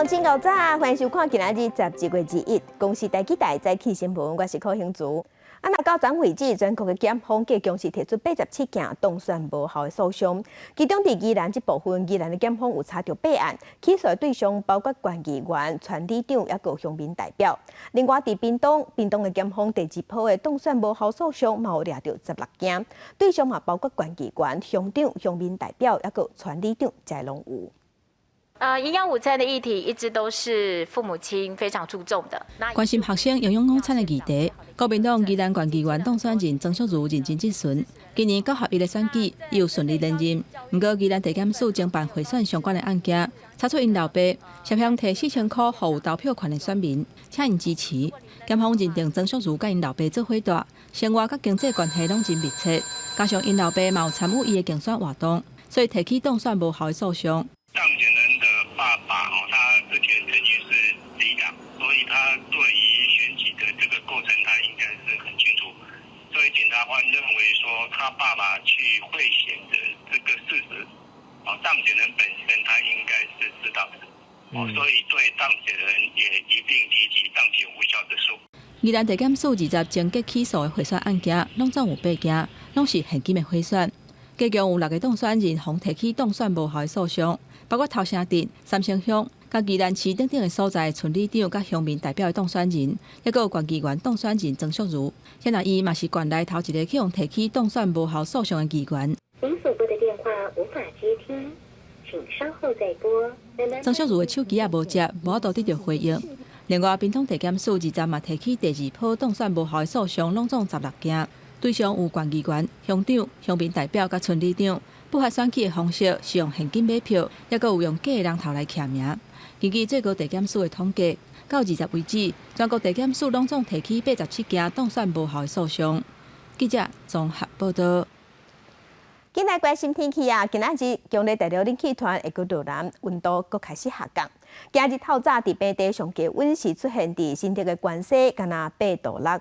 鄉親𠢕早，歡迎收看今仔日11月21公視台語台早起新聞，我是柯興竹。啊，若到昨為止，全國的檢方計共是提出87件當選無效的訴訟，其中佇宜蘭這部分，宜蘭的檢方有查著八案，起訴的對象包括縣議員、村里長，抑閣鄉民代表。另外，佇屏東，屏東的檢方第二波的當選無效訴訟，嘛有掠著16件，對象嘛包括縣議員、鄉長、鄉民代表，抑閣村里長，這攏有。營養午餐的議題一直都是父母親非常注重的。關心學生營養午餐的議題，國民黨宜蘭縣議員當選人曾淑如認真質詢。今年9合一的選舉，伊有順利連任，毋過宜蘭地檢署偵辦賄選相關的案件，查出𪜶老爸涉嫌提4000箍予有投票權的選民，請𪜶支持。檢方認定曾淑如佮𪜶老爸做伙蹛，生活佮經濟關係攏真密切，加上𪜶老爸嘛有參與伊的競選活動，所以提起當選無效的訴訟。當選人的爸爸哦，他之前曾經是里長，所以他對於選舉的這個過程，他應該是很清楚。所以檢察官認為說，他爸爸去賄選的這個事實，哦，當選人本身他應該是知道的，哦，所以對當選人也一併提起當選無效之訴。宜蘭地檢署20偵結起訴的賄選案件，攏總有八件，攏是現金的賄選。計共有六个當選人予提起當選無效的訴訟，包括頭城鎮、三星鄉、佮宜蘭市等等的所在村里長佮鄉民代表的當選人，抑閣有縣議員當選人曾淑如，現在伊嘛是縣內頭一个去予提起當選無效訴訟的議員。您所撥的電話無法接聽，請稍後再撥。曾淑如的手機也無接，無法度得著回應。另外，屏東地檢署20嘛提起第二波當選無效的訴訟，攏總16件。對象有縣議員、鄉長、鄉民代表佮村里長。不法選舉的方式是用現金買票，抑閣有用假的人頭來簽名。根據最高地檢署的統計，到20為止，全國地檢署攏總提起87件當選無效的訴訟。記者綜合報道。緊來關心天氣啊！今仔日強烈大陸冷氣團會閣落南，溫度閣開始下降。今日透早佇平地上低溫是出現佇新竹的關西，敢若8度6。啊，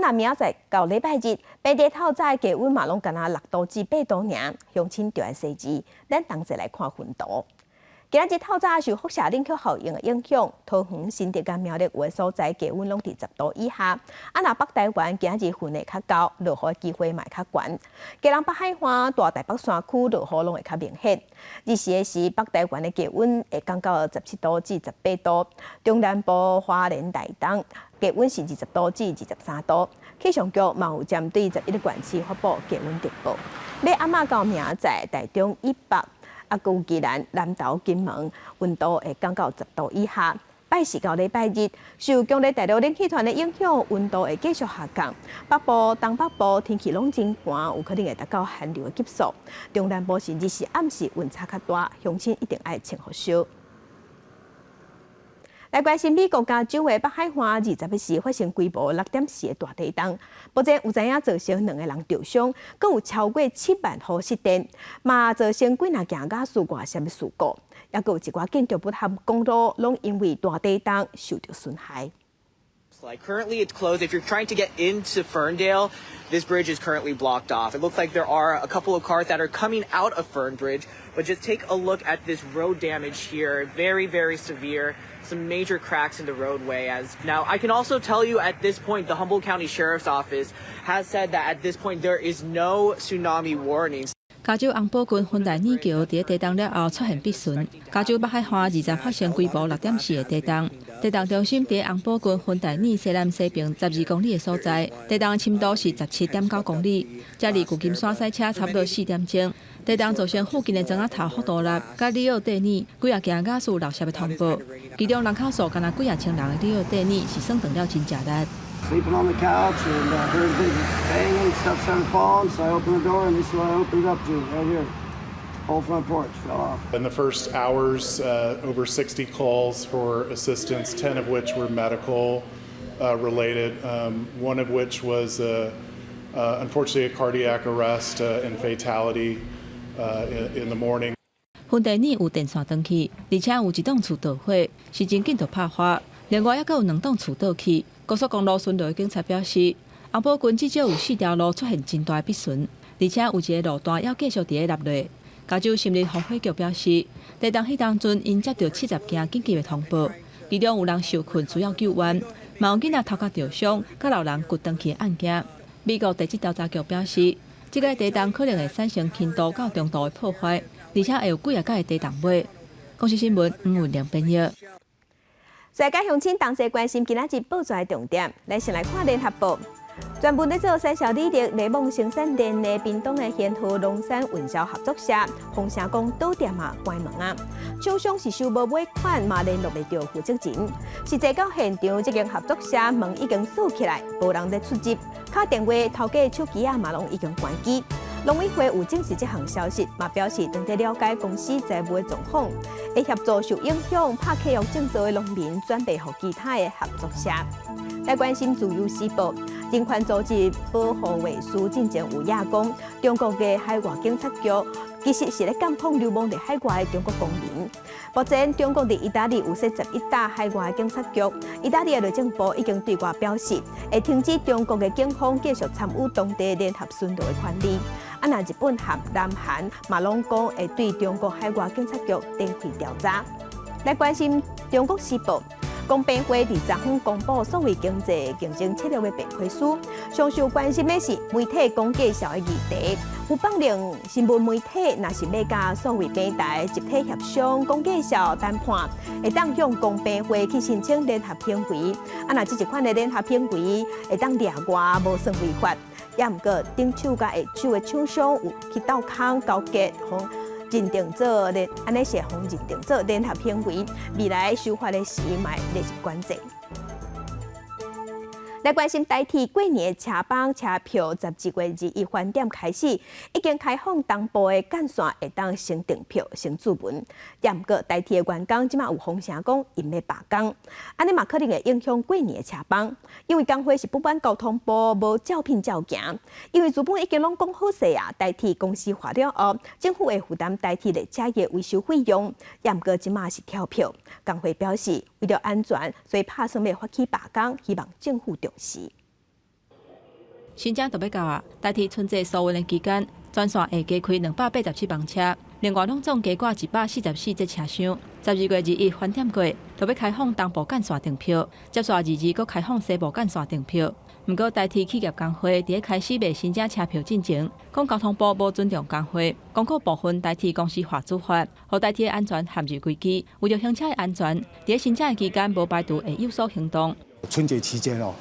若明仔載到禮拜日，平地透早的低溫嘛攏敢若6度至8度爾，鄉親著愛細緻。咱同齊來看雲圖。今仔日透早受輻射冷卻效應的影響，桃園、新竹佮苗栗有的所在低溫攏佇10度以下。啊，若北台灣今日雲會較厚，落雨的機會嘛會較懸。基隆北海岸、大台北山區落雨攏會較明顯。日時的時，北台灣的低溫會降到17度至18度，中南部、花蓮、台東低溫是20度至23度。氣象局嘛有針對11個縣市發布低溫特報。欲暗仔到明仔載，台中以北，啊，閣有宜蘭、南投、金門，溫度會降到10度以下。拜四到禮拜日，受強烈大陸冷氣團的影響，溫度會繼續下降。北部、東北部天氣攏真寒，有可能會達到寒流的級數。中南部甚至是暗時溫差較大，鄉親一定愛穿予燒。來關心美國加州的北海岸，20日時發生規模6.4的大地動，目前有知影造成兩個人著傷，閣有超過7萬戶失電，嘛造成幾若件瓦斯外洩的事故，抑閣有一寡建築物和公路攏因為大地動受著損害。 Like currently it's closed. If you're trying to get into Ferndale, this bridge is currently blocked off. It looks like there are a couple of cars that are coming out of Fernbridge, but just take a look at this road damage here. Very, very severe. Some major cracks in the roadway. As now, I can also tell you at this point, the Humboldt County Sheriff's Office has said that at this point there is no tsunami warnings. 加州洪堡郡芬戴爾橋佇地動了後出現篦巡。加州北海岸20發生規模6.4的地動，地動中心佇洪堡郡芬戴爾西南西邊12公里的所在，地動深度是17.9公里，這離舊金山駛車差不多4點鐘。地動造成附近的莊仔頭福多納、佮里奧蒂爾幾若件瓦斯漏洩的通報，其中人口數干焦幾若千人的里奧蒂爾是算斷了真食力。 Sleeping on the couch and heard a big bang and stuff started falling, so I opened the door and this is what I opened up to right here. Whole front porch fell off. In the first hours, over 60 calls for assistance, 10 of which were medical related, one of which was unfortunately a cardiac arrest and fatality in the morning. 芬戴爾有電線斷去，而且有一棟厝著火，是真緊就拍花。另外，抑閣有兩棟厝倒去。高速公路巡邏的警察表示，洪堡郡至少有四條路出現真大的篦巡，而且有一个路段猶繼續佇咧落。加州森林防火局表示，地動彼當陣，𪜶接著70件緊急的通報，其中有人受困需要救援，嘛有囡仔頭殼著傷，佮老人骨斷去的案件。美國地質調查局表示，這个地動可能會產生輕度到中度的破壞，而且會有幾仔個地動尾。公視新聞吳文良編譯。世界鄉親同齊關心今仔日報紙的重點，來先來看聯合報。專門咧做產銷履歷、聯網生產鏈的屏東的仙鶴農產運銷合作社，風聲講倒店啊，關門啊，廠商是收無尾款，嘛聯絡袂著負責人。實際到現場，這間合作社門已經鎖起來，無人咧出入，敲電話、頭家手機啊嘛攏已經關機。農委會有證實這項消息，嘛表示正在了解公司財務的狀況，會協助受影響拍契約種稻的農民轉賣予其他的合作社。來關心自由時報，人權組織保護衛士進前有也講，中國的海外警察局其實是咧監控流亡佇海外的中國公民。目前，中國佇意大利有設11搭海外警察局，意大利的內政部已經對外表示，會停止中國的警方繼續參與當地聯合巡邏的權利。啊，若日本和南韓嘛攏講會對中國海外警察局展開調查。來關心中國時報。公平會佇昨昏公布數位經濟競爭策略的白皮書，上受關心的是媒體講價數的議題。有放任新聞媒體若是欲佮數位平台集體協商講價數談判，會當向公平會去申請聯合行為。啊，若這一款的聯合行為會當掠外無算違法，也毋過頂手佮下手的廠商有去鬥空勾結，予認定做聯，按呢是予認定做聯合行為，未來修法的時嘛會列入管制。來關心台鐵過年的車班車票，12月21翻點開始，已經開放東部的幹線會當先訂票、先注文。也毋過台鐵的員工這馬有風聲講，𪜶欲罷工，按呢嘛可能會影響過年的車班，因為工會是不滿交通部無照片照行，因為原本已經攏講好勢啊，台鐵公司化了後，政府會負擔台鐵列車的維修費用，也毋過這馬是跳票。工會表示，為著安全，所以拍算欲發起罷工，希望政府重視。新正就欲到啊！台鐵春節疏運的期間，全線會加開287班車，另外攏總加掛144節車廂。12月21翻點過，就欲開放東部幹線訂票，接續22閣開放西部幹線訂票。毋過台鐵企業工會佇咧開始賣新正車票進前，講交通部無尊重工會，公告部分台鐵公司化處罰，予台鐵安全陷入危機。為著行車的安全，佇咧新正的期間無排除會有所行動。春節期間哦，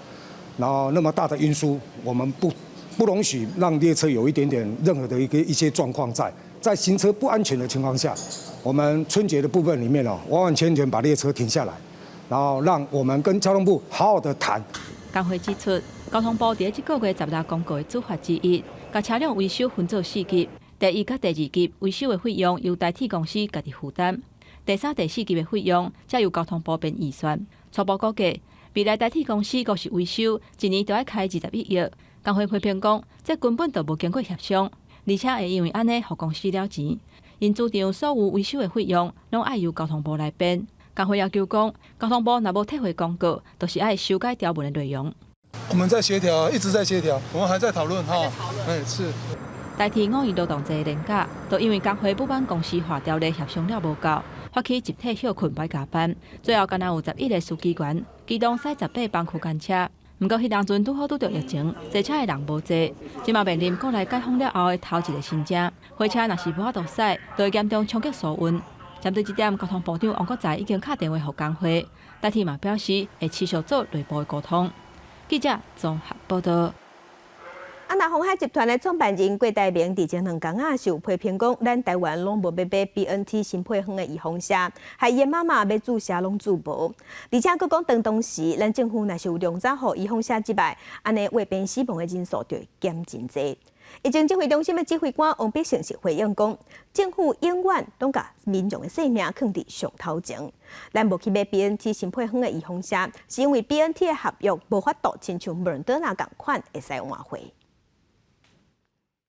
然後那麼大的運輸，我們不容許讓列車有一點點任何的一些狀況在，在行車不安全的情況下，我們春節的部分裡面哦，完完全全把列車停下來，然後讓我們跟交通部好好的談。工會指出，交通部佇這個月16公告的處罰之一，共車輛維修分做四級，第一佮第二級維修的費用由台鐵公司家己負擔，第三、第四級的費用則由交通部編預算。初步估計，未來台鐵公司若是維修，一年就愛開21億。工會批評講，這根本就無經過協商，而且會因為按呢予公司了錢，𪜶主張所有維修的費用攏愛由交通部來編。工會要求講，交通部若無撤回公告，就是愛修改條文的內容。我們在協調，一直在協調，我們還在討論哈。哎，是。台鐵五一勞動節連假，就因為工會不滿公司化條例協商了無夠，發起集體歇睏擺加班，最後干焦有11個司機員機動駛18班區間車。毋過彼當陣拄好拄著疫情，坐車的人無濟，這馬面臨國內解封了後的頭一个新正，火車若是無法度駛，就會嚴重衝擊疏運。針對這點，交通部長王國材已經敲電話予工會，台鐵嘛表示會持續做內部的溝通。記者綜合報道。啊，那鴻海集團的創辦人郭台銘佇前兩工啊，受批評講，咱台灣攏無欲買 BNT 新配方的預防射，害𪜶媽媽欲注射攏注無。而且閣講當當時，咱政府若是有量早予預防射入來，按呢胃病死亡的人數就會減真濟。疫情指揮中心的指揮官王必勝是回應講，政府永遠攏共民眾的性命囥佇上頭前。咱無去買 BNT 新配方的預防射，是因為 BNT 的合約無法度親像莫德納仝款會使換貨。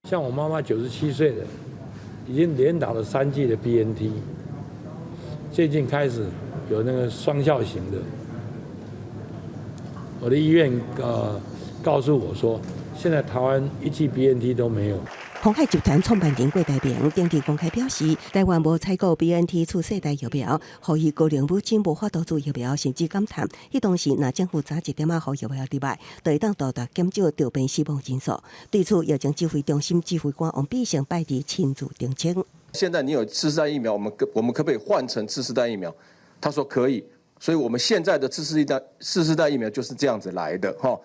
像我媽媽97歲了，已經連打了3劑的 BNT，最近開始有那個雙效型的。我的醫院告訴我說，現在台灣一劑 BNT 都沒有。鴻海集團創辦人郭台銘頂日公開表示，台灣無採購 BNT 次世代疫苗，予伊高齡母親無法度注疫苗，甚至感嘆，彼當時若政府早一點仔予疫苗入來，就會當大大減少著病死亡人數。對此，疫情指揮中心指揮官王必勝拜二親自澄清。現在你有次世代疫苗，我們可不可以換成次世代疫苗？他說可以，所以我們現在的次世代疫苗就是這樣子來的哈。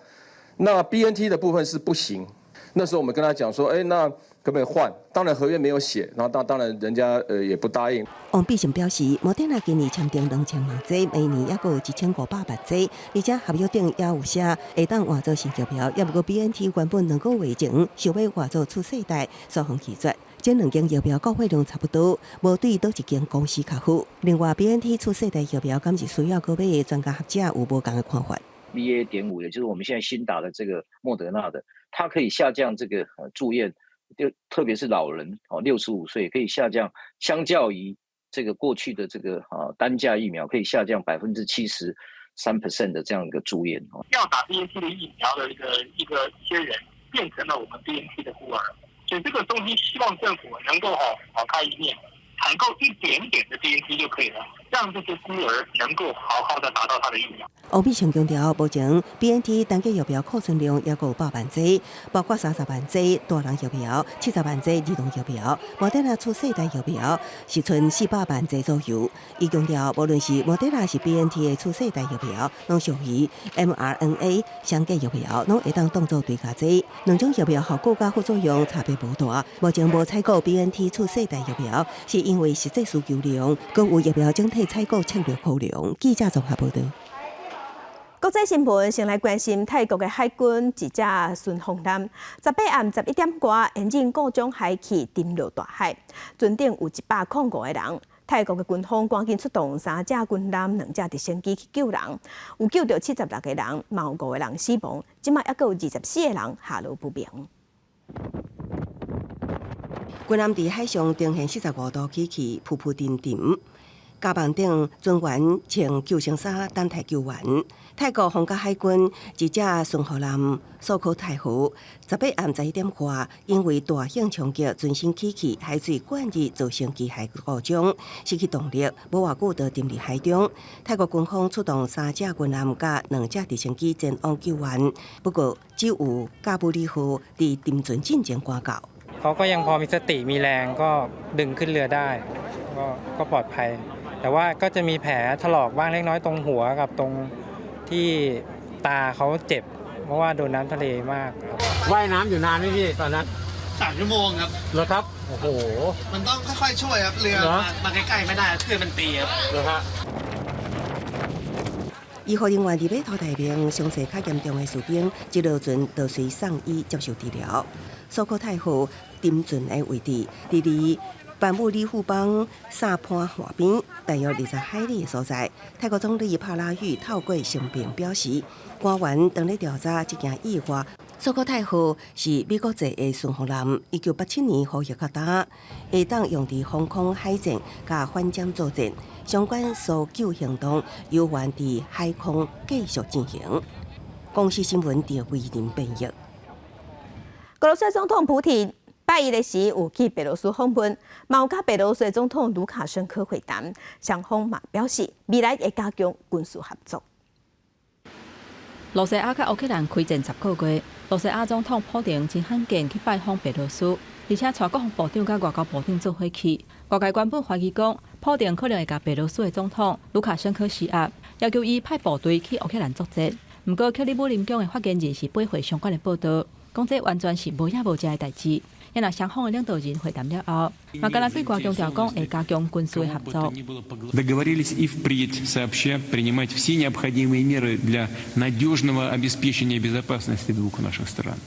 那 BNT 的部分是不行。那時候我們跟他講說，哎，那可不可以換？當然合約沒有寫，然後當然人家也不答應。王必勝表示，莫德納今年簽訂2000萬劑，明年猶閣有1500萬劑，而且合約頂也有寫會當換做新疫苗，也毋過 BNT 原本2個月前想欲換做次世代，雙方拒絕。這兩間疫苗供貨量差不多，無對佗一間公司較好。另外，BNT 次世代疫苗敢是需要閣買的專家學者有無仝的看法。 BA.5，也就是我們現在新打的這個莫德納的，它可以下降這個住院，就特別是老人哦，65歲可以下降，相較於這個過去的這個啊單價疫苗，可以下降73% 的這樣一個住院哦。要打 BNT 的疫苗的一些人，變成了我們 BNT 的孤兒，所以這個東西希望政府能夠好網開一面，採購一點點的 BNT 就可以了，讓這些孤兒能夠好好的打到他的疫苗。王必勝強調，目前 BNT 單價疫苗庫存量猶閣有100萬劑，包括30萬劑大人疫苗、70萬劑兒童疫苗。莫德納次世代疫苗是賰400萬劑左右。伊強調，無論是莫德納是 BNT 的次世代疫苗，攏屬於 mRNA 雙價疫苗，攏會當當做追加劑。兩種疫苗效果佮副作用差別無大。目前無採購 BNT 次世代疫苗，是因為實際需求量，閣有疫苗整體採購策略考量。記者綜合報導。國際新聞先來關心泰國的海軍一隻巡防艦，18暗11點外，引擎故障海氣沉落大海，船頂有105個人。泰國的軍方趕緊出動三隻軍艦、兩隻直升機去救人，有救著76個人，嘛有五個人死亡，這馬猶閣有24個人下落不明。軍艦佇海上呈現45度起氣，浮浮沉沉。甲板頂船員穿救生衫等待救援。泰國皇家海軍一隻巡防艦素可泰號，18暗11點外，因為大型衝擊船身起氣，海水灌入，造成機械故障，失去動力，無偌久就沉入海中。泰國軍方出動三隻軍艦佮兩隻直升機前往救援，不過只有加布里號佇沉船進前趕到。 เขาก็ยังพอมีสติมีแรงก็ดึงขึ้นเรือได้ก็ก็ปลอดภัยแต่ว่าก็จะมีแผลถลอกบ้างเล็กน้อยตรงหัวกับตรงที่ตาเขาเจ็บเพราะว่าโดนน้ำทะเลมากครับ ว่ายน้ำอยู่นานไหมพี่ตอนนั้น 3ชั่วโมงครับ เหรอครับโอ้โห มันต้องค่อยๆช่วยครับเรือ เหรอ มามาใกล้ๆไม่ได้คลื่นมันตีครับ เหรอฮะ醫護人員佇碼頭內面，傷勢較嚴重的士兵，一落船就隨送醫接受治療。素可泰號沉船的位置，佇離班武里富邦薩潘岸邊大約20海里的所在。泰國總理帕拉育透過聲明表示，官員正咧調查這件意外。素可泰號是美國製的巡防艦，1987年服役到今，會當用佇防空海戰佮反潛作戰。相關搜救行動猶原佇海空繼續進行。公視新聞趙慧玲編譯。俄羅斯總統普廷拜一的時有去白羅斯訪問，嘛有佮白羅斯的總統盧卡申科會談，雙方嘛表示未來會加強軍事合作。羅西亞佮烏克蘭開戰10個月，羅西亞總統普廷真罕見去拜訪白羅斯，而且帶國防部長佮外交部長做伙去。外界原本懷疑講，普廷可能會共白羅斯的總統盧卡申科施壓，要求伊派部隊去烏克蘭作戰。毋過，克里姆林宮的發言人是駁回相關的報道，講這完全是無影無跡的代誌。因為雙方的領導人會談了後，嘛敢若對外強調講會加強軍事的合作。 Договорились и впредь сообща принимать все необходимые меры для надежного обеспечения безопасности двух наших стран.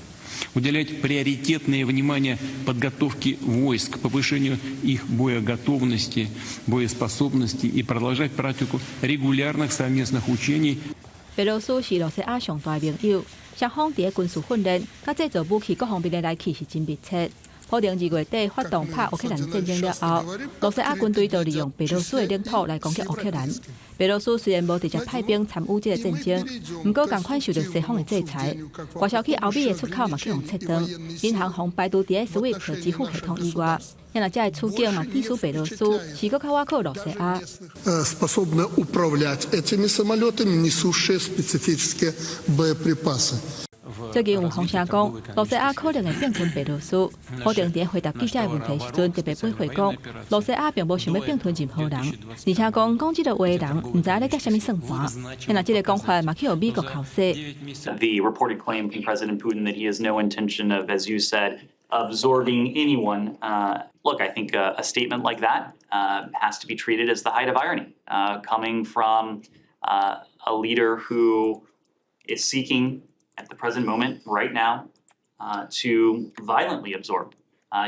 Уделять приоритетное внимание подготовке войск, повышению их боеготовности, боеспособности и продолжать практику регулярных совместных учений. 白羅斯是羅西亞上大的盟友，雙方佇咧軍事訓練、佮製造武器各方面的來去是真密切。普丁2月底發動拍烏克蘭戰爭了後，羅西亞軍隊就利用白羅斯的領土來攻擊烏克蘭。白羅斯雖然無直接派兵參與這个戰爭，毋過仝款受著西方的制裁，外銷去歐美的出口嘛去予切斷，銀行予排除佇 SWIFT 支付系統以外。若這个處境嘛，致使白羅斯是閣較倚靠羅西亞。 Способны управлять этими самолетами, несущие специфические боеприпасы. 最近有風聲講，羅西亞可能會併吞白羅斯。普丁佇回答記者的問題時陣，特別回講，羅西亞並無想欲併吞任何人，而且講講這个話的人毋知影咧計啥物算盤。若這个講法嘛去予美國剾洗。 The reported claim from President Putin that he has no intention of, as you said, absorbing anyone. Look, I think a statement like that has to be treated as the height of irony, coming from a leader who is seeking at the present moment, right now, to violently absorb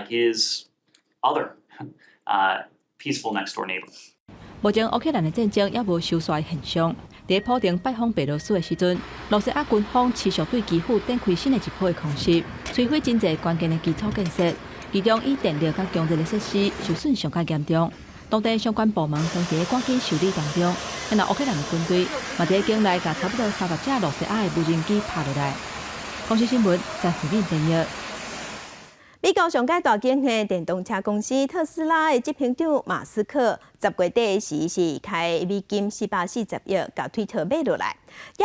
his other peaceful next door neighbor. 目前烏克蘭的戰爭猶無收煞現象。佇普丁拜訪白羅斯的時陣，羅西亞軍方持續對基輔展開新的一波的空襲，摧毀真濟關鍵的基礎建設，其中以電力佮供熱的設施受損上較嚴重。當地相關部門正佇趕緊修理當中。若烏克蘭的軍隊嘛佇境內共差不多30架羅西亞的無人機拍落來。公視新聞在湖面編譯。美國上蓋大間的電動車公司特斯拉的執行長馬斯克，10月底時是開美金440億，共推特買落來。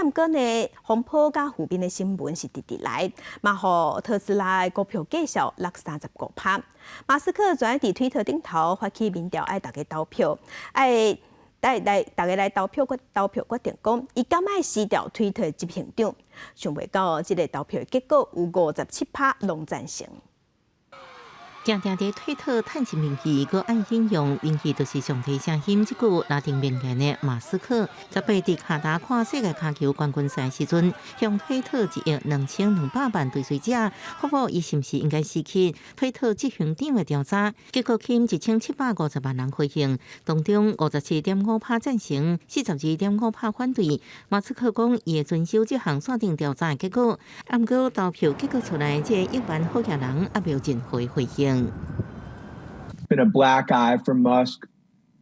毋過呢，風波佮負面的新聞是直直來，嘛予特斯拉的股票價數落35%。馬斯克昨昏佇推特頂頭發起民調，愛大家投票，愛來來大家來投票決定講，伊敢愛辭掉推特執行長。想袂到這个投票結果有57%攏贊成。定定佇推特趁錢民意，閣愛引用民意就是上帝聲音這句拉丁名言的馬斯克，18佇卡達看世界跤球冠軍賽時陣，向推特1億2200萬追隨者發布伊是毋是應該辭去推特執行長的調查，結果吸引1750萬人回應，當中57.5%贊成，42.5%反對。馬斯克講，伊會遵守這項線頂調查的結果，毋過投票結果出來，這億萬好額人猶未有任何回應。 Been a black eye for Musk,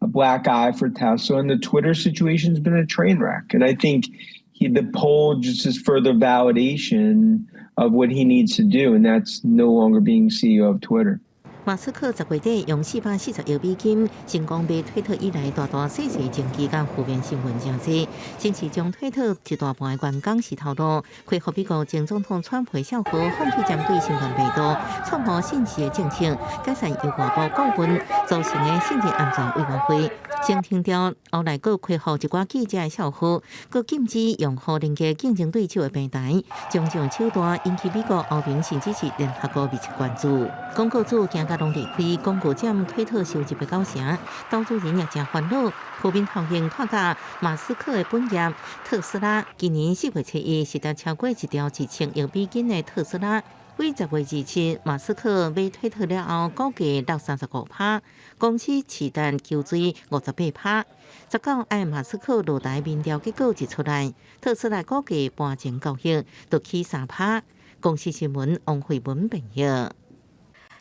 a black eye for Tesla, and the Twitter situation's been a train wreck. And I think the poll just is further validation of what he needs to do, and that's no longer being CEO of Twitter. 馬斯克10月底用440億美金成功買推特以來，大大細細爭議佮負面新聞誠濟，先是將推特一大半的員工洗頭路，開予美國前總統川普笑話，放棄針對新冠病毒錯誤信息的政策，解散由外部顧問組成的信息安全委員會，先停掉，後來閣開予一寡記者的笑話，閣禁止用戶連結競爭對手的平台，種種手段引起美國、歐盟甚至是聯合國密切關注。廣告主驚甲攏離開，廣告佔推特收入的9成，投資人也誠煩惱。負面效應擴大，馬斯克的本業特斯拉，今年4月7日市值超過1兆1000億美金的特斯拉，為10月27，馬斯克買推特了後，股價落35%，公司市值急墜58%。19愛馬斯克落台民調結果一出來，特斯拉股價盤前交易就起3%。公視新聞王慧文編譯。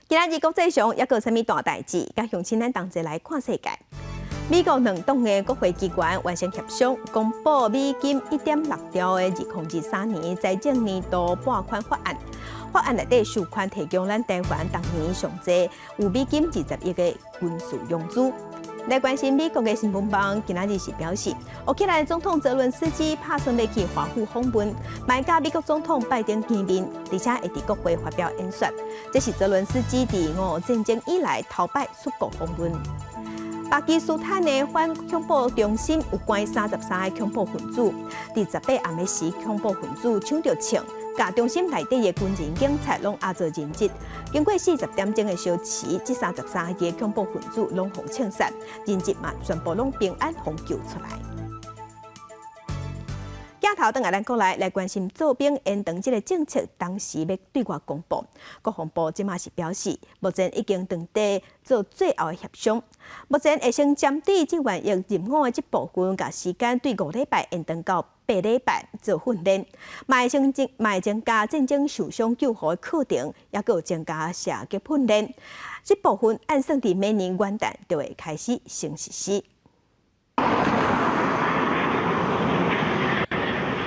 今仔日國際上猶閣有啥物大代誌？佮鄉親咱同齊來看世界。美國兩黨的國會機關完成協商，公布美金1.6兆的2023年財政年度撥款法案。法案內底授權提供咱台灣當年上濟有美金20億的軍事用資。來關心美國的新聞網，今仔日是表示，烏克蘭總統澤倫斯基拍算欲去華府訪問，欲佮美國總統拜登見面，而且會佇國會發表演說。這是澤倫斯基佇俄烏戰爭以來頭擺出國訪問。巴基斯坦的反恐怖中心有關33個恐怖分子，佇18暗時，恐怖分子搶著槍，共中心內底的軍人、警察攏押做人質。經過40點鐘的相持，這33個恐怖分子攏予槍殺，人質嘛全部攏平安予救出來。鏡頭轉來咱國內來關心做兵延長這个政策，當時欲對外公布。國防部這馬是表示，目前已經正佇做最後的協商。目前會先針對志願役入伍的這部分，共時間對5禮拜延長到8禮拜做訓練，嘛會先增嘛會增加戰爭受傷救護的課程，抑閣有增加射擊訓練。這部分按算佇明年元旦就會開始先實施。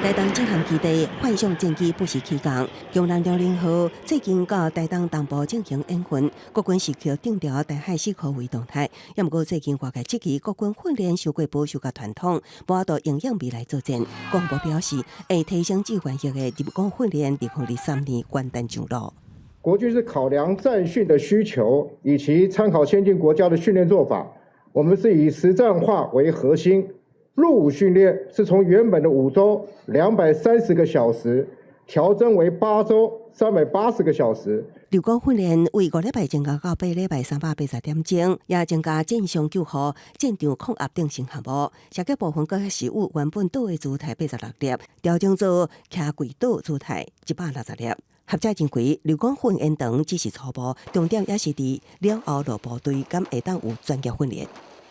台東這項基地幻象戰機不時起降，強南遼寧號最近到台東東部進行演訓，國軍時刻盯牢台海四箍圍動態。也毋過最近外界質疑國軍訓練傷過保守佮傳統，無法度應用未來作戰。國防部表示，會提升志願役的入伍訓練，2023年元旦上路。國軍是考量戰訓的需求，以及參考先進國家的訓練做法，我們是以實戰化為核心。入伍訓練是從原本的5週230個小時調增為8週380個小時。入伍訓練為5禮拜增加到8禮拜380點鐘，也增加戰傷救護、戰場控壓等新項目。射擊部分閣是由原本倒的姿態86粒，調整做徛跪倒姿態160粒。學者認為，入伍訓延長只是初步，重點也是佇了後落部隊，敢會當有專業訓練。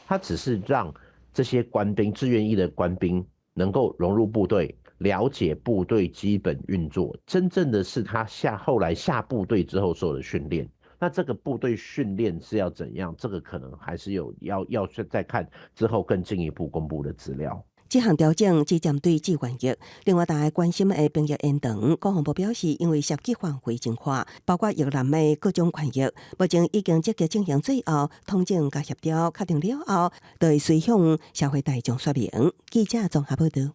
他只是讓這些官兵，志願役的官兵能夠融入部隊，了解部隊基本運作。真正的是他下後來下部隊之後受的訓練。那這個部隊訓練是要怎樣？這個可能還是有要再看之後更進一步公布的資料。這項調整只針對志願役，另外大家關心的兵役延長，國防部表示，因為涉及範圍真寬，包括役男的各種權益，目前已經積極進行最後統整佮協調，確定了後，就會隨向社會大眾說明。記者綜合報道。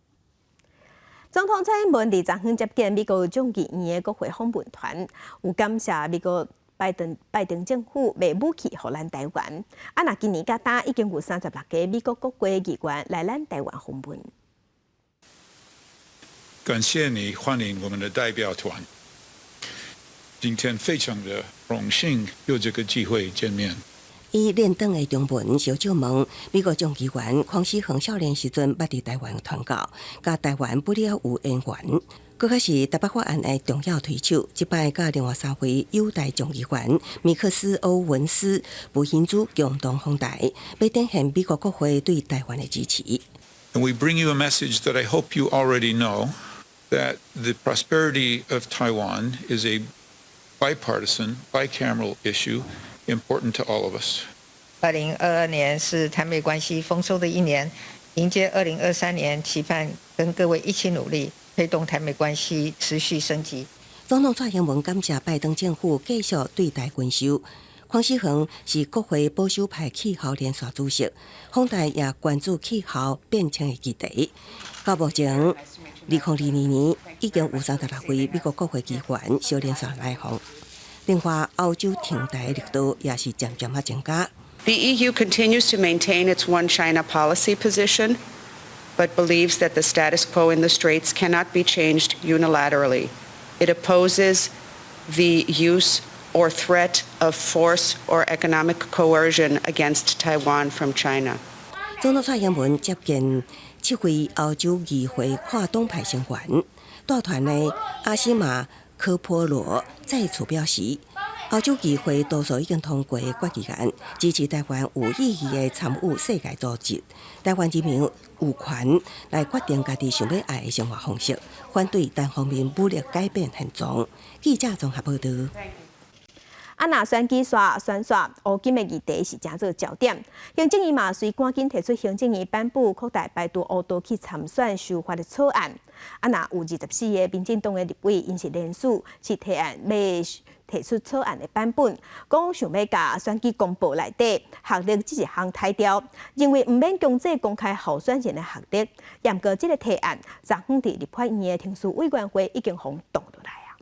總統蔡英文佇昨昏接見美國眾議院的國會訪問團，有感謝美國拜登政府賣武器予咱台灣。啊，若今年佮今已經有36個美國國會議員來咱台灣訪問。感謝你歡迎我們的代表團。今天非常的榮幸有這個機會見面。以練轉的中文相借問，美國眾議員黃思恆少年時陣捌佇台灣傳教，佮台灣不了有淵源。閣較是台北法案的重要推手，這擺佮另外三位友台眾議員米克斯、歐文斯、布希茲共同訪台，欲展現美國國會對台灣的支持。 And we bring you a message that I hope you already know, that the prosperity of Taiwan is a bipartisan, bicameral issue important to all of us. 2022年是台美關係豐收的一年，迎接2023年，期盼跟各位一起努力，推動台美關係持續升級。總統蔡英文感謝拜登政府繼續對台軍售。黃思恆是國會保守派氣候連線主席，訪台也關注氣候變遷的議題。到目前，2022年已經有36位美國國會議員相連線來訪。另外，歐洲挺台力度也是漸漸仔增加。 The EU continues to maintain its One China policy position, but believes that the status quo in the Straits cannot be changed unilaterally. It opposes the use or threat of force or economic coercion against Taiwan from China. 總統蔡英文接見七位歐洲議會跨黨派成員，帶團的阿西馬科波羅再次表示，歐洲議會多數已經通過決議案，支持台灣有意義的參與世界組織。台灣人民有權來決定家己想欲愛的生活方式，反對單方面武力改變現狀。記者綜合報道。啊，若選舉煞選煞，烏金的議題是成做焦點。行政院嘛，隨趕緊提出行政院頒布擴大排除烏道去參選修法的草案。啊，若有24個民進黨的立委，𪜶是聯署是提案欲提出草案的版本，講想欲共選舉公報內底學歷這一項刣掉，認為毋免強制公開候選人的學歷。毋過這个提案，昨昏佇立法院的程序委員會已經予擋落來啊。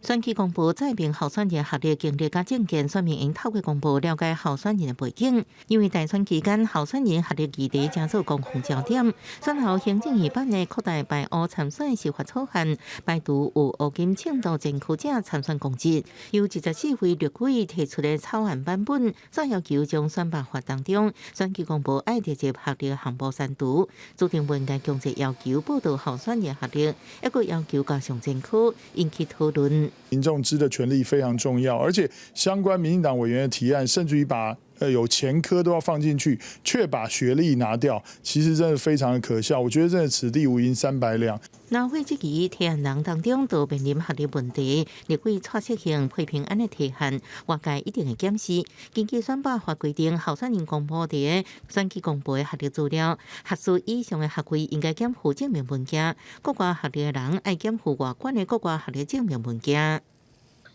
選舉公報載明候選人學歷經歷佮政見，選民應透過公報了解候選人的背景。因為大選期間候選人學歷議題成做攻防焦點，選後行政院辦的擴大排烏參選修法草案，排除有烏金程度前科者參選公職。由24位立委提出的草案版本，煞要求將選罷法當中選舉公報愛列入學歷項目刪除，組成文件強制要求報導候選人學歷，抑閣要求加上前科，引起討論。民眾知的權利非常重要，而且相關民進黨委員的提案，甚至於把有前科都要放進去，卻把學歷拿掉，其實真的非常的可笑。我覺得真的此地無銀三百兩。勞會質疑提案人當中都面臨學歷問題，立委蔡適興批評按呢提案，外界一定會檢視。根據選罷法規定，候選人公布佇選舉公報的學歷資料，學士以上的學位應該檢附證明文件，國外學歷的人愛檢附外縣的國外學歷證明文件。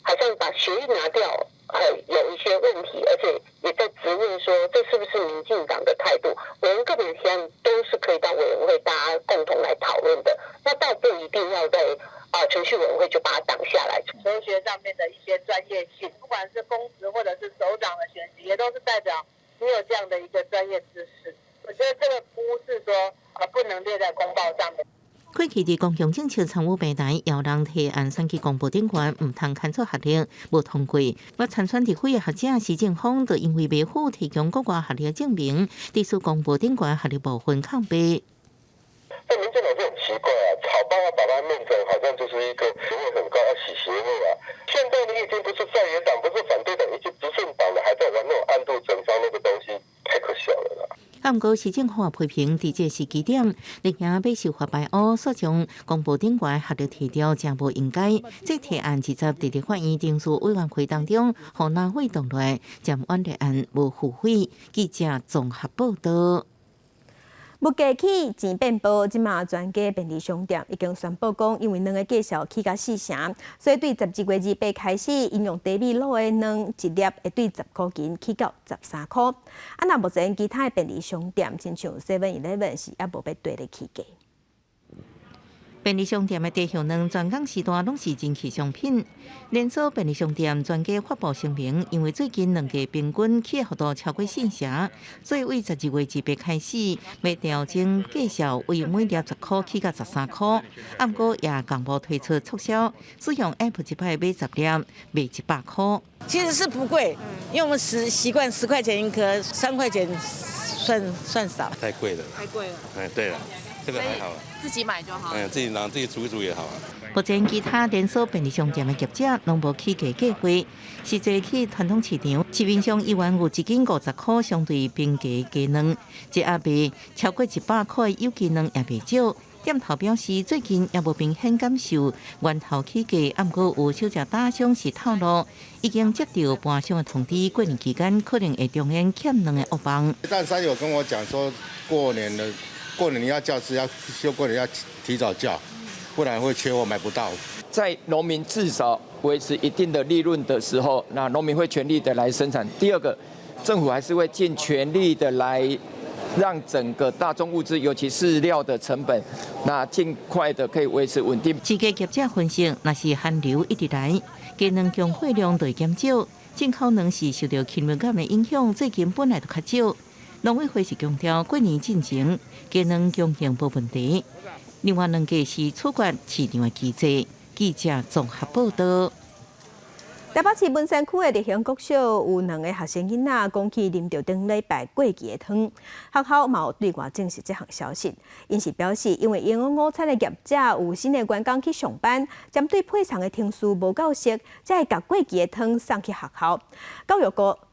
好像把學歷拿掉，有一些問題，而且也在質問說，這是不是民進黨的態度？我們個別提案都是可以到委員會大家共同來討論的，那倒不一定要在程序委員會就把它擋下來。求學上面的一些專業性，不管是公職或者是首長的選舉，也都是代表你有這樣的一個專業知識。我覺得這個不是說不能列在公報上面。過去佇公共政策參與平台，有人提案選舉公報頂懸，毋通牽出學歷，無通過。我參選立委的學者施正峰，就因為袂赴提供國外學歷證明，佇此公報頂懸學歷部分抗辯。這民進黨就很奇怪啊，草包要把它弄成好像就是一個學位很高要洗學位啊。現在你已經不是在野黨，不是反對黨，已經執政黨了，還在玩那種暗度陳倉那個東西，太可笑了啦。啊，毋過施正峰批評，佇這時機點，綠營欲修法排烏，煞將公報頂懸學歷提掉，誠無應該。這提案20佇立法院程序委員會當中，予藍委擋落，暫緩立案無付費。記者綜合報道。物價起，錢變薄，這馬全家便利商店已經宣布講，因為卵的價數起甲四成，所以對12月28開始，𪜶用低米滷的卵一粒會對10箍錢起到13箍。啊，若目前其他的便利商店，親像 Seven Eleven 是猶無欲綴咧起價。便利商店的低血卵全港時段攏是人氣商品。連鎖便利商店全家發布聲明，因為最近卵價平均起幅度超過四成，所以對12月28開始，欲調整價數，為每粒10箍起到13箍。啊，毋過也同步推出促銷，使用 App 一擺買10粒，賣100箍。其實是不貴，因為我們習慣10塊錢一顆，3塊錢算少。太貴了。太貴了。哎，對了，這個還好了。自己買就好。哎，自己拿自己煮一煮也好啊。目前其他連鎖便利商店的業者攏無起價計劃，實際去傳統市場，市面上依然有一斤50箍相對平價雞卵，一盒賣超過100箍的有機卵也袂少。店頭表示，最近也無明顯感受源頭起價，毋過有小食打商是透露，已經接到盤商的通知，過年期間可能會重演欠卵的噩夢。蛋商有跟我講說，過年的過年你要叫是要就過年要提早叫，不然會缺貨買不到。在農民至少維持一定的利潤的時候，那農民會全力的來生產。第二個，政府還是會盡全力的來讓整個大宗物資，尤其飼料的成本，那盡快的可以維持穩定。飼雞業者分析，若是寒流一直來，雞卵供貨量就會減少，進口卵是受著氣溫感的影響，最近本來就較少。農委會是強調，過年進前雞卵供應無問題。另外，卵價是取決市場的機制。記者綜合報道。台北市文山區的力行國小有兩個學生囡仔講去啉著頂禮拜過期的湯，學校嘛有對外證實這項消息。𪜶是表示，因為營養午餐的業者有新的員工去上班，針對配送的程序無夠熟，才會共過期的湯送去學校。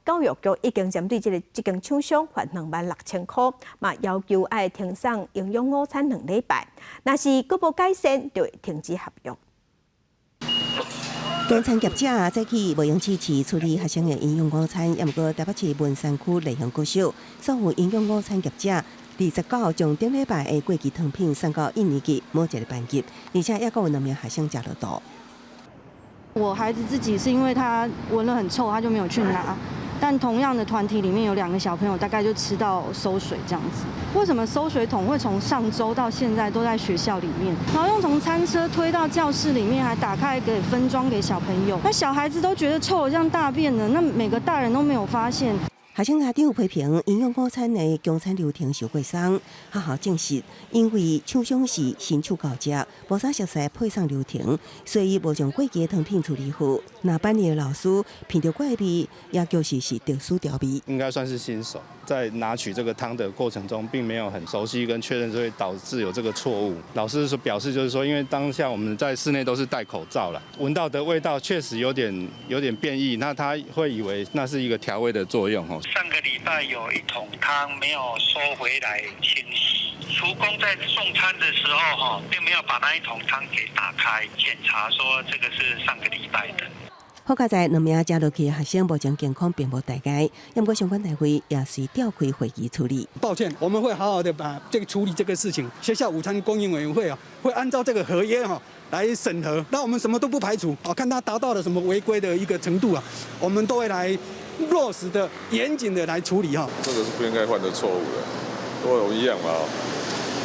教育局已經針對這間廠商罰26,000箍，嘛要求愛停送營養午餐2禮拜，若是閣無改善，就會停止合約。供餐業者早起無用指示處理學生的營養午餐，猶毋過台北市文山區力行國小所有營養午餐業者，29將頂禮拜的過期湯品送到一年級某一個班級，而且猶閣有兩名學生食落肚。我孩子自己是因為他聞了很臭，他就沒有去拿。但同樣的團體裡面有兩個小朋友，大概就吃到餿水這樣子。為什麼餿水桶會從上週到現在都在學校裡面，然後用從餐車推到教室裡面，還打開給分裝給小朋友？那小孩子都覺得臭得像大便呢，那每個大人都沒有發現。學生家長批評營養午餐的供餐流程傷過鬆，學校證實，因為廠商是新手交接，無啥熟悉配送流程，所以無將過期的湯品處理好。那班裡的老師聞著怪味，也就是是特殊調味。應該算是新手，在拿取這個湯的過程中，並沒有很熟悉跟確認，所以導致有這個錯誤。老師說表示就是說，因為當下我們在室內都是戴口罩啦，聞到的味道確實有點變異，那他會以為那是一個調味的作用哦。上個禮拜有一桶湯沒有收回來清洗，廚工在送餐的時候，哈，並沒有把那一桶湯給打開檢查，說這個是上個禮拜的。好佳哉兩名食落去的學生目前健康並無大礙，不過相關單位也隨調開會議處理。抱歉，我們會好好的把這個處理這個事情。學校午餐供應委員會啊，會按照這個合約哈來審核。那我們什麼都不排除啊，看他達到了什麼違規的一個程度啊，我們都會來落實的嚴謹的來處理哈。這個是不應該犯的錯誤的，都有一樣嘛，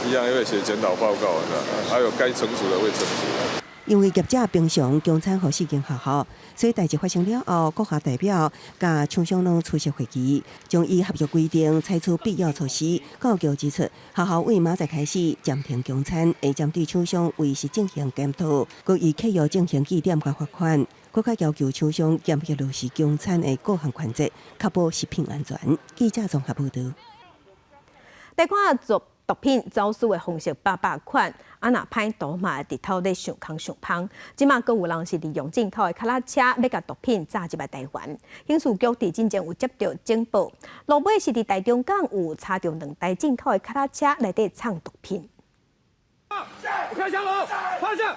一樣會寫檢討報告的，還有該懲處的會懲處。因為業者平常供餐予四間學校，所以代誌發生了後，各校代表佮廠商攏出席會議，將依合約規定採取必要措施。教育局指出，學校為明仔載開始暫停供餐，會針對廠商違實進行檢討，閣依契約進行記點佮罰款，閣較要求廠商嚴格落實供餐的各項權責，確保食品安全。記者綜合報導。來看做毒品走私的方式百百款，啊若歹途嘛會直透咧上空上芳。這馬閣有人是利用進口的跤踏車，欲共毒品載入來台灣。刑事局佇進前有接著情報，落尾是佇台中港有查著兩台進口的跤踏車內底藏毒品。開槍囉！趴下！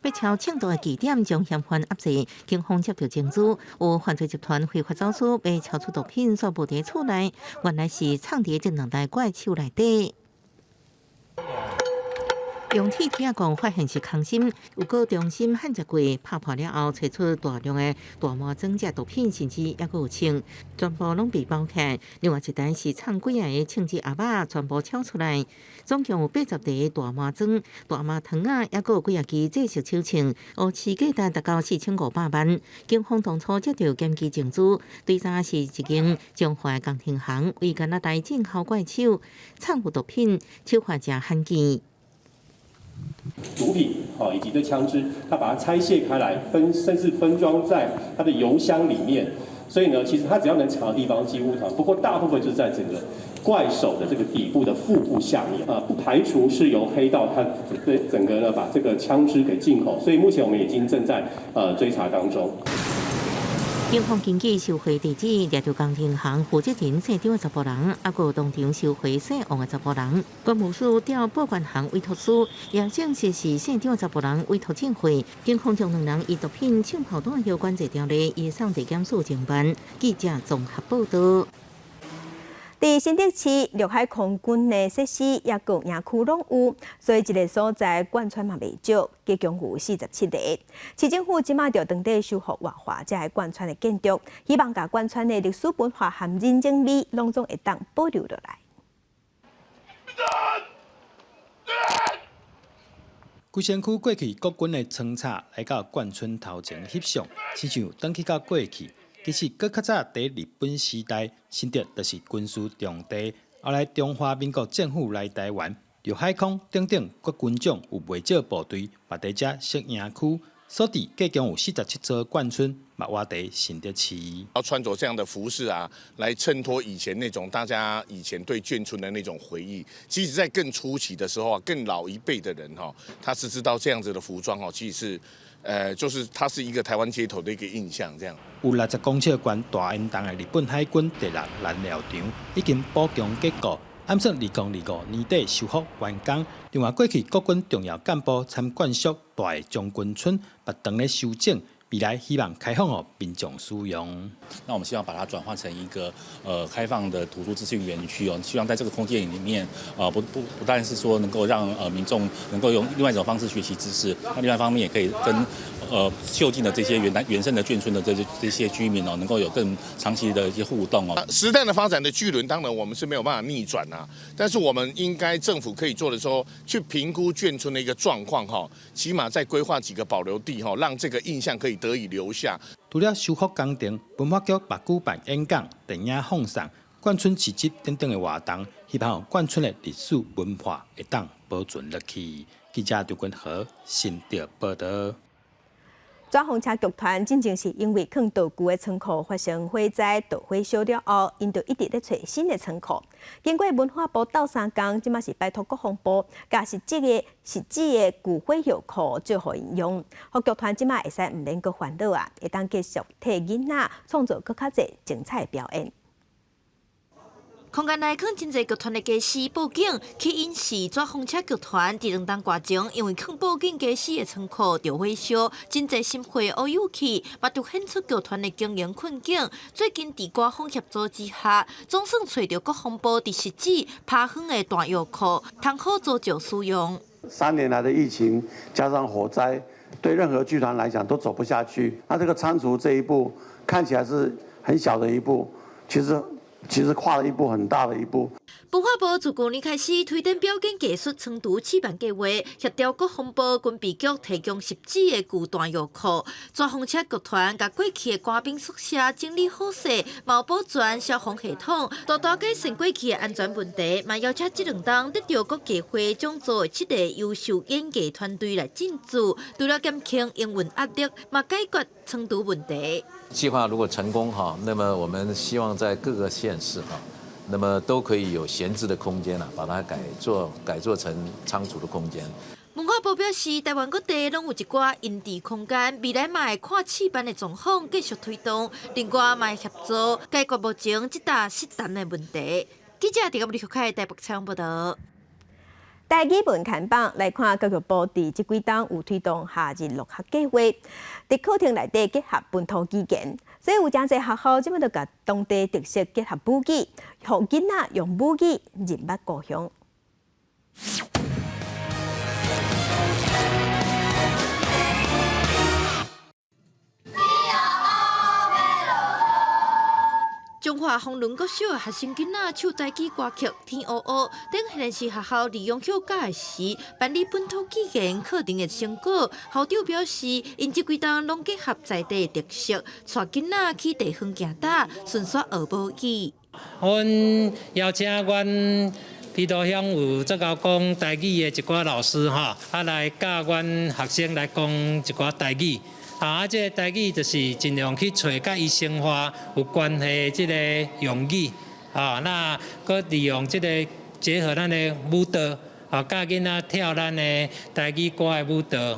欲抄槍毒的據點將嫌犯壓制，警方接著情資，有犯罪集團非法走私被抄出毒品，煞無佇厝內，原來是藏佇這兩台怪手內底。用鐵鐵仔摃發現是空心，有閣中心焊接過，拍破了後，揣出大量的大麻裝這毒品，甚至猶閣有槍，全部攏被包起來。另外一台是藏幾仔个槍支盒仔，全部抄出來，總共有80袋大麻磚、大麻糖仔，猶閣有幾仔支制式手槍，烏市價值達到4500萬。警方當初接著檢舉證據，對查是一間彰化工程行，為敢若台進口怪手藏有毒品，手法誠罕見。毒品啊，以及這槍支，他把它拆卸開來，分甚至分裝在他的油箱裡面。所以呢，其實他只要能藏的地方幾乎藏。不過大部分就是在整個怪手的這個底部的腹部下面啊，不排除是由黑道他對整個呢把這個槍支給進口。所以目前我們已經正在追查當中。警方根據收貨地址，掠著工程行負責人姓張的查埔人，猶閣當場收貨姓王的查埔人。關務署調報關行委託書，也證實是姓張的查埔人委託進貨。警方將兩人以毒品槍炮彈藥管制條例移送地檢署偵辦。記者綜合報導。佇新竹市陸海空軍的設施，抑閣營區攏有，所以一个所在眷村嘛袂少，共有47个。市政府這馬就當地修復活化這个眷村的建築，希望共眷村的歷史文化和人情味攏總會當保留落來。規身軀過去國軍的倉冊來到眷村頭前翕相，親像轉去到過去。其實，閣較早佇日本時代，新竹就是軍事重地。後來中華民國政府來台灣，陸海空等等各軍種有袂少部隊，嘛佇遮設營區，所以共有47座眷村，嘛活佇新竹市。要穿着這樣的服飾啊，來襯托以前那種大家以前對眷村的那種回憶。其實，在更初期的時候啊，更老一輩的人哈，他是知道這樣子的服裝哦，其實是。就是它是一個台灣街頭的一個印象，這樣。有60公尺懸大煙囱的日本海軍第六燃料場已經補強結構，按算2025年底修復完工。另外，過去國軍重要幹部參觀宿大將軍村，嘛當咧修整，未來希望開放予民眾使用。那我們希望把它轉換成一個開放的圖書資訊園區哦，希望在這個空間裡面，不但是說能夠讓民眾能夠用另外一種方式學習知識，那另外一方面也可以跟就近的這些原來原生的眷村的這些居民哦，能夠有更長期的一些互動哦。時代的發展的巨輪，當然我們是沒有辦法逆轉啊，但是我們應該政府可以做的時候，去評估眷村的一個狀況哈，起碼再規劃幾個保留地哈，讓這個印象可以得以留下。除了修復工程，文化局嘛舉辦演講、電影放送、眷村市集等等的活動，希望眷村的歷史文化會當保存落去。記者張君和新竹報道。紙風車劇團進前是因為囥道具的倉庫發生火災導火燒了後，𪜶就一直咧揣新的倉庫。經過文化部鬥相共，這馬是拜託國防部，共實質的舊火藥庫借予𪜶用，予劇團這馬會使毋免閣煩惱啊，會當繼續替囡仔創造閣較濟精彩表演。空間內囥真濟劇團的家私布景，起因是紙風車劇團佇兩冬外前，因為囥布景家私的倉庫著火燒，真濟心血烏有去，嘛凸顯出劇團的經營困境。最近佇官方協助之下，總算揣著國防部佇汐止拋荒的彈藥庫，通好租借使用。 3年來的疫情加上火災，對任何劇團來講都走不下去。那這個倉儲這一步看起來是很小的一步，其實跨了一步很大的一步。文化部自舊年開始推展表演藝術倉儲試辦計劃，協調國防部軍備局提供汐止的舊彈藥庫，紙風車劇團共過去的官兵宿舍整理好勢，嘛有保全消防系統，大大改善過去的安全問題，嘛邀請這兩冬得著國藝會獎座的七個優秀演藝團隊來進駐，除了減輕營運壓力，嘛解決倉儲問題。計劃如果成功哈，那麼我們希望在各個縣市哈，那麼都可以有閒置的空間啦，把它改做成倉儲的空間。文化部表示，台灣各地攏有一寡閒置空間，未來嘛會看試辦的狀況繼續推動。另外，嘛會協助解決目前這搭失單的問題。記者佇個立開台北採訪報道。台語文看板來看，教育部佇這幾冬有推動夏日樂學計劃，佇課程內底結合本土語言，所以有誠濟學校這馬就共當地特色結合母語，予囡仔用母語認捌故鄉。彰化豐崙國小的學生囡仔唱台語歌曲《天烏烏》，頂現是學校利用休假時辦理本土語言課程的成果。校長表示，𪜶這幾冬攏結合在地特色，帶囡仔去地方行踏，順紲學母語。阮邀請阮埤頭鄉有足𠢕講台語的一寡老師吼，來教阮學生來講一寡台語。啊，這個台語就是盡量去揣佮伊生活有關係這個用語，啊，那閣利用這個結合咱的舞蹈，啊，教囡仔跳咱的台語歌的舞蹈。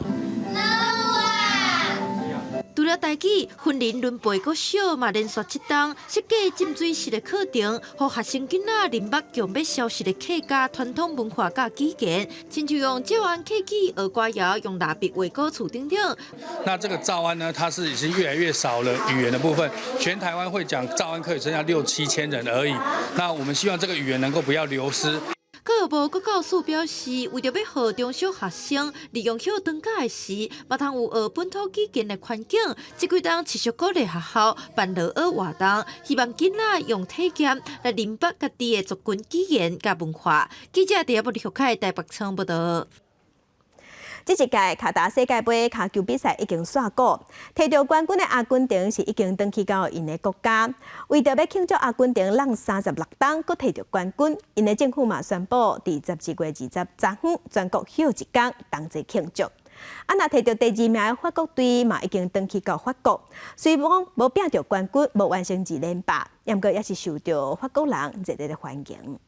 除了台語，雲林崙背國小嘛連續7冬設計浸水式的課程，予學生囡仔認捌強欲消失的客家傳統文化佮語言，親像用詔安客語學歌謠，用蠟筆畫古厝等等。那這個詔安呢，它是已經越來越少了語言的部分，全台灣會講詔安客語剩下六七千人而已。那我們希望這個語言能夠不要流失。教育部國教署表示，為著欲予中小學生利用歇長假時，嘛通有學本土語言的環境，這幾冬持續鼓勵學校辦樂學活動，希望囡仔用體驗來認捌家己的族群語言佮文化。記者佇布里學開台北採訪報道。這一屆卡達世界盃跤球比賽已經煞鼓，提著冠軍的阿根廷是已經轉去到𪜶的國家。為著欲慶祝阿根廷挵36冬，閣提著冠軍，𪜶的政府嘛宣布，佇12月20早昏全國休一工，同齊慶祝。啊，若提著第二名的法國隊嘛已經轉去到法國，雖講無拼著冠軍，無完成二連霸，毋過也是受著法國人熱烈的歡迎。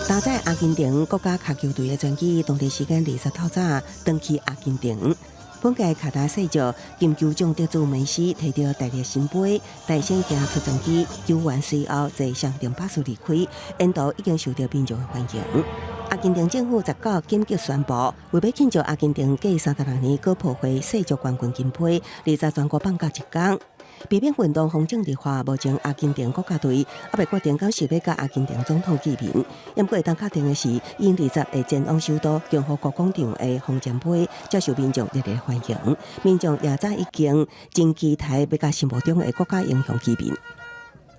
搭載阿根廷國家跤球隊的專機，當地時間20透早轉去阿根廷。本屆卡達世足金球獎得主梅西提著大力神杯，大聲行出專機，球員隨後坐雙程巴士離開，沿途已經受到民眾的歡迎。阿根廷政府19緊急宣布，為欲慶祝阿根廷過36年閣抱回世足冠軍金杯，20全國放假一工。避免運動風政治化，目前阿根廷國家隊猶未決定敢是欲佮阿根廷總統見面。毋過會當確定的是，𪜶20會前往首都共和國廣場的風箏杯，接受民眾熱烈歡迎。民眾也早已經真期待欲佮心目中的國家英雄見面。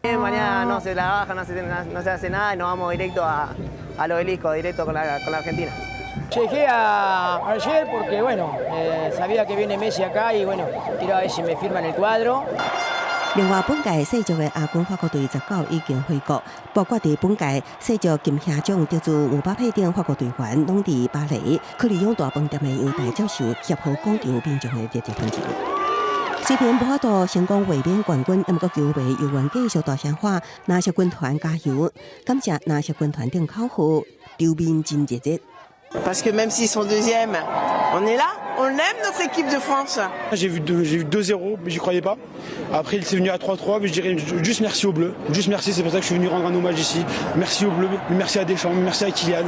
Mañana no se trabaja, no se hace nada y nos vamos directo al obelisco, directo con la Argentina. Llegué ayer porque, bueno, sabía que viene Messi acá y, bueno, quiero ver si me firman el cuadro. 另外，本屆世足的亞軍法國隊19已經回國，包括佇本屆世足金靴獎得主姆巴佩等法國隊員，攏佇巴黎，克里用大飯店的陽台接受協和廣場民眾的熱烈歡迎。雖然無法度成功衛冕冠軍，毋過球迷猶原繼續大聲喊藍色軍團加油，感謝藍色軍團等口號，場面真熱烈。 Parce que même s'ils sont deuxièmes, on est là, on aime notre équipe de France. J'ai vu 2-0, mais j'y croyais pas. Après, c'est venu à 3-3, mais je dirais juste merci aux Bleus. Juste merci, c'est pour ça que je suis venu rendre un hommage ici. Merci aux Bleus, merci à Deschamps, merci à Kylian.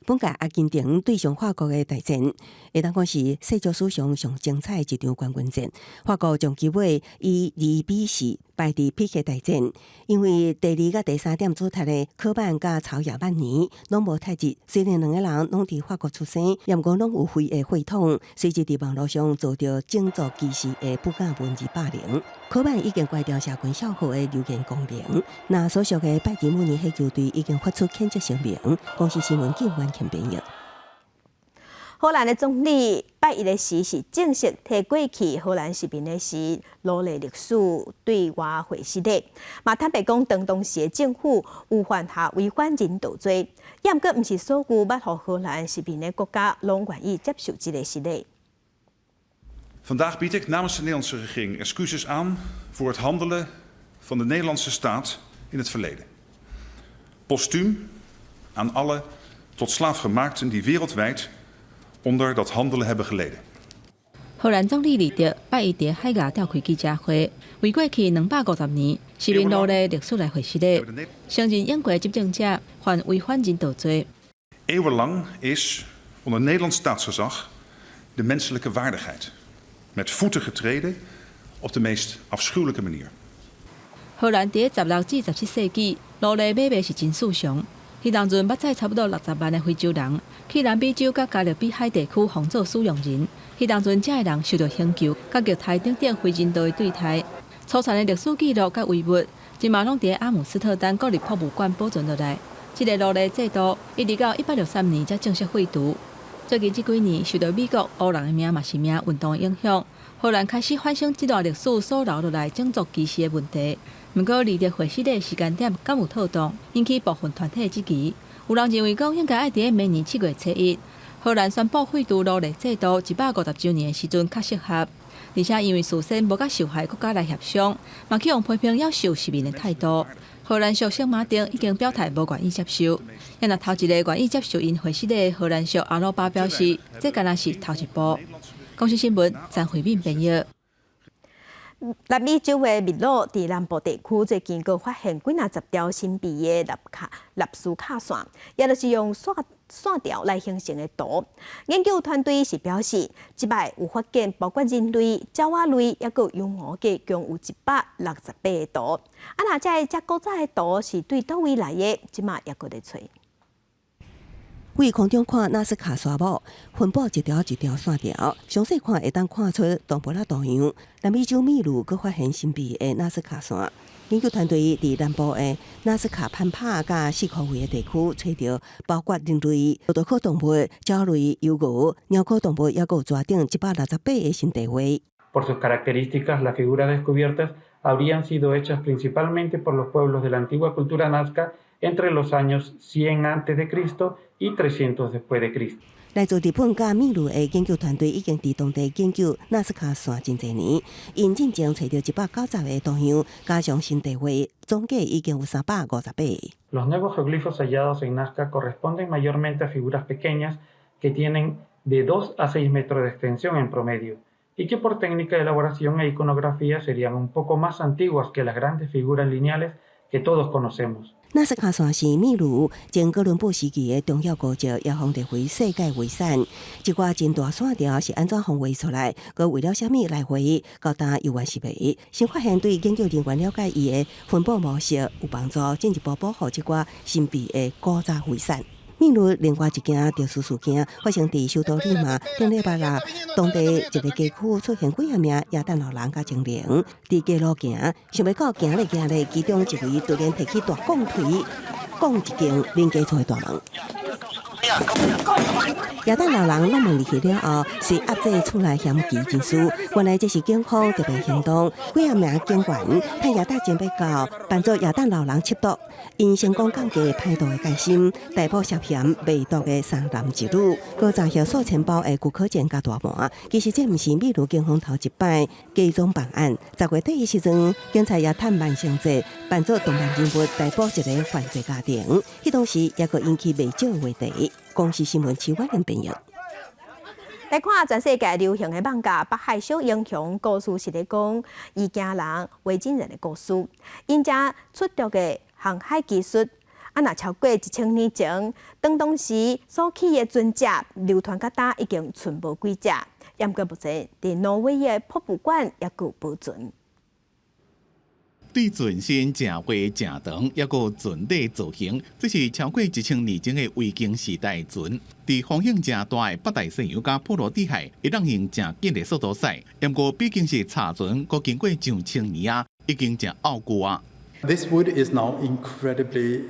本屆阿根廷對上法國的大戰，會當講是世足史上上精彩的一場冠軍戰。法國上季尾以2比4敗佇 PK 大戰，因為第二佮第三點主踢的科曼佮曹亞曼尼攏無踢入，雖然兩个人攏佇法國出生，毋過攏有非裔血統，隨即佇網路上遭著種族歧視的不雅文字霸凌。科曼已經關掉社群帳號的留言功能，那所屬的拜仁慕尼黑球隊已經發出譴責聲明。公視新聞記完全編譯。荷蘭的總理拜一的時是正式提過去荷蘭殖民的時奴隸歷史對外會失禮，嘛坦白講，當時的政府有犯下違反人道罪，也毋過毋是所有捌予荷蘭殖民的國家攏願意接受這个失禮。 Vandaag bied ik namens de Nederlandse regering excuses aan voor het handelen van de Nederlandse staat in het verleden. Postuum aan alle tot slaafgemaakten die wereldwijd onder dat handelen hebben geleden. 荷蘭總理呂特拜一佇海牙召開記者會，為過去250年殖民奴隸歷史來會失禮，承認英國執政者犯違反人道罪。 Eeuwenlang is onder Nederlands staatsgezag de menselijke waardigheid met voeten getreden op de meest afschuwelijke manier. 荷蘭佇16至17世紀，奴隸買賣是真時常。彼當陣捌載差不多60萬的非洲人去南美洲佮加勒比海地區予做使用人。彼當陣遮的人受著刑求、佮虐待等等非人道的對待。粗殘的歷史記錄佮遺物，這馬攏佇阿姆斯特丹國立博物館保存落來。這个奴隸制度一直到1863年才正式廢除。最近這幾年，受著美國烏人的命嘛是命運動的影響，荷蘭開始反省這段歷史所留落來種族歧視的問題。毋過，呂特會失禮時間點敢有妥當，引起部分團體質疑。有人認為講應該愛佇明年7月初一，荷蘭宣布廢除奴隸制度150週年的時陣較適合。而且因為事先無佮受害國家來協商，嘛去予批評猶受殖民的態度。荷蘭屬聖馬丁已經表態無願意接受。若頭一个願意接受𪜶會失禮的荷蘭屬阿魯巴表示，這敢若是頭一步。公視新聞陳慧敏編譯。南美洲的秘魯佇南部地區最近閣發現幾若十條神秘的納斯卡線，也就是用線條來形成的圖。研究團隊是表示，這擺有發現包括人類、鳥仔類，抑閣羊毛計共有168個圖。啊，若這遮古早的圖是對佗位來的，這馬猶閣咧揣。佇空中看納斯卡沙漠，分布一條一條線條，詳細看會當看出動物仔圖樣。南美洲秘魯閣發現神秘的納斯卡線。研究團隊佇南部的納斯卡潘帕佮四箍圍的地區，揣著包括人類、駱駝科動物、鳥類、牛牛、貓科動物，抑閣有蛇等168個新地畫。 Por sus características, las figuras descubiertas habrían sido hechas principalmente por los pueblos de la antigua cultura Nazca entre los años 100 antes de Cristo y 300 después de Cristo. 來自日本佮秘魯的研究團隊已經佇當地研究納斯卡線真濟年，𪜶進前揣著190個圖樣，加上新地畫，總計已經有358個。 Los nuevos geoglifos hallados en Nazca corresponden mayormente a figuras pequeñas que tienen de 2 a 6 metros de extensión en promedio y que por técnica de elaboración e iconografía serían un poco más antiguas que las grandes figuras lineales que todos conocemos. 納斯卡線是秘魯前哥倫布時期的重要古蹟，也予列為世界遺產。這寡真大線條是按怎予畫出來？閣為了啥物來畫？到今猶原是謎。新發現對研究人員了解伊的分布模式有幫助，進一步保護這寡神秘的古早遺產。秘魯另外一件特殊事件發生佇首都利馬，頂禮拜六，當地一个街區出現幾仔名耶誕老人佮精靈，佇街路行，想袂到行咧行咧，其中一位突然提起大摃錘，摃一間恁家厝的大門。耶誕老人攏門入去了後，是壓制厝內嫌疑人士。原來這是警方特別行動，幾仔名警員趁耶誕節欲到，扮做耶誕老人緝毒，𪜶成功降低歹徒的戒心，逮捕涉嫌賣毒的三男一女，閣查獲數千包的古柯鹼佮大麻。其實這毋是秘魯警方頭一擺假裝辦案。10月底的時陣，警察也趁萬聖節扮做動漫人物逮捕一个犯罪家庭，彼當時也閣引起袂少的話題。公視新聞徐婉玲編譯。來看全世界流行的漫畫《北海小英雄》故事，是咧講維京人、維京人的故事。𪜶遮出眾的航海技術，啊，若超過1000年前，當當時所起的船隻流傳到今已經賰無幾隻。毋過目前佇挪威的博物館猶閣有保存。對船身誠花誠長，猶閣船底造型，這是超過1000年前的維京時代船。佇風險誠大的北大西洋佮波羅的海，會當用誠緊的速度駛。毋過畢竟是柴船，閣經過上千年啊，已經誠漚舊啊。 This wood is now incredibly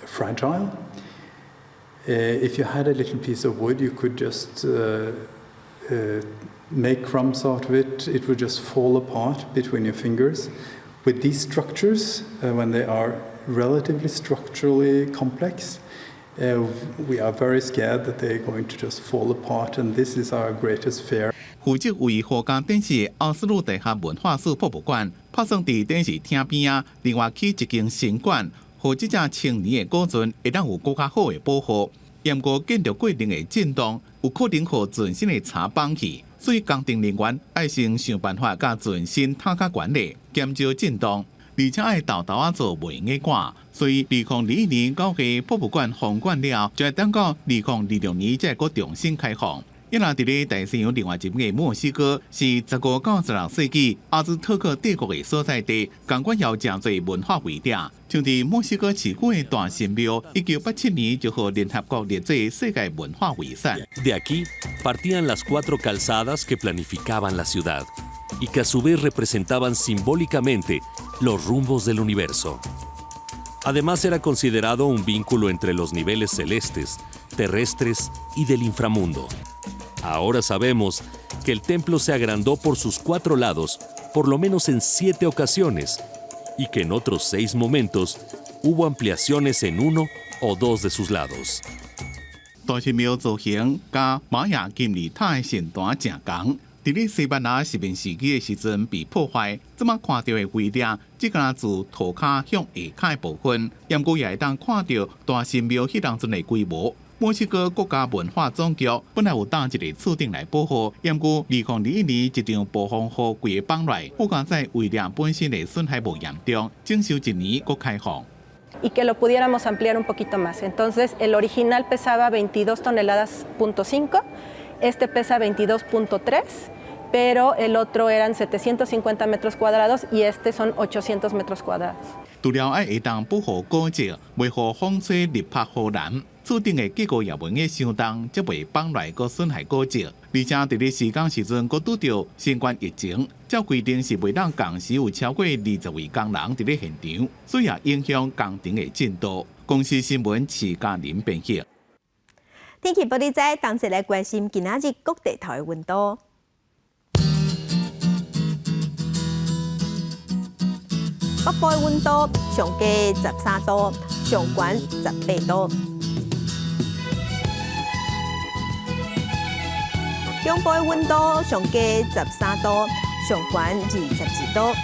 fragile. If you had a little piece of wood, you could just make crumbs out of it. It would just fall apart between your fingers. With these structures, when they are relatively structurally complex, we are very scared that they're going to just fall apart, and this is our greatest fear. 負責為皇家展示的奧斯陸大學文化史博物館，拍算佇展示廳邊仔，另外起一間新館，予這隻千年的古船會當有閣較好的保護。毋過建築過程的震動，有可能予船身的柴崩去，所以工程人員愛先想辦法共船身塔較懸咧，減少震動，而且愛沓沓仔做袂用得掛。所以2021年9月博物館封館了，就愛等到2026年才會閣重新開放。伊若佇咧大西洋另外一邊的墨西哥，是15到16世紀阿茲特克帝國的所在地，仝款有誠濟文化遺跡。像佇墨西哥市區的大神廟，1987年就予聯合國列做世界文化遺產。 De aquí partían las cuatro calzadas que planificaban la ciudad y que a su vez representaban simbólicamente los rumbos del universo. Además, era considerado un vínculo entre los niveles celestes, terrestres y del inframundo. Ahora sabemos que el templo se agrandó por sus cuatro lados por lo menos en siete ocasiones y que en otros seis momentos hubo ampliaciones en uno o dos de sus lados. 大神廟造型佮瑪雅金字塔的神壇誠仝，佇咧西班牙殖民時期的時陣被破壞，這馬看著的遺跡，只敢若自塗跤向下跤的部分，毋過也會當看著大神廟彼當陣的規模。墨西哥國家文化總局本來有搭一个厝頂來保護，毋過2021年一場暴風雨規个崩落來，好佳哉遺跡本身的損害無嚴重，整修一年閣開放。 Y que lo pudiéramos ampliar un poquito más. Entonces, el original pesaba 22 toneladas punto 5, este pesa 22.3, pero el otro eran 750 metros cuadrados y este son 800 metros cuadrados. 除了愛會當保護古蹟，袂予風吹入拍荷蘭，厝頂的結構也袂用傷重，才袂崩來閣損害古蹟。而且佇咧施工時陣，閣拄著新冠疫情，照規定是袂當仝時有超過20位工人佇咧現場，所以也影響工程的進度。公視新聞徐嘉玲編譯。天氣報你知，同齊來關心今仔日各地頭的溫度。北部的溫度上低13度，上懸18度。中部的溫度上低13度，上懸22度。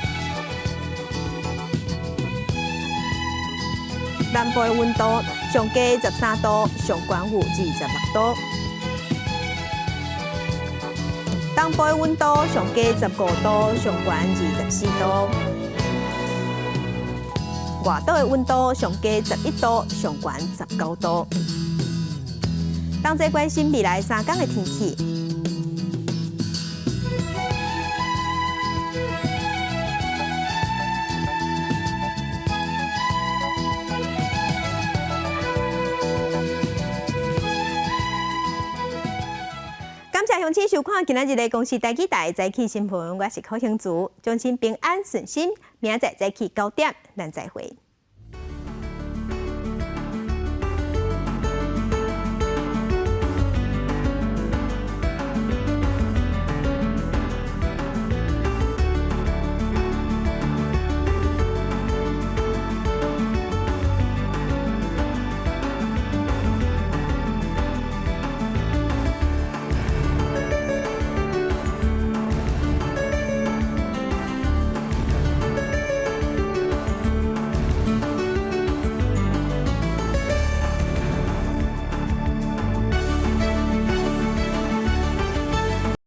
南部的溫度上低13度，上懸有26度。東部的溫度上低15度，上懸24度。外島的溫度上低11度，上懸19度。同齊關心未來3工的天氣。感謝鄉親收看今仔日的公視台語台早起新聞，我是柯興竹，祝親平安順心，明仔載早起9點，咱再會。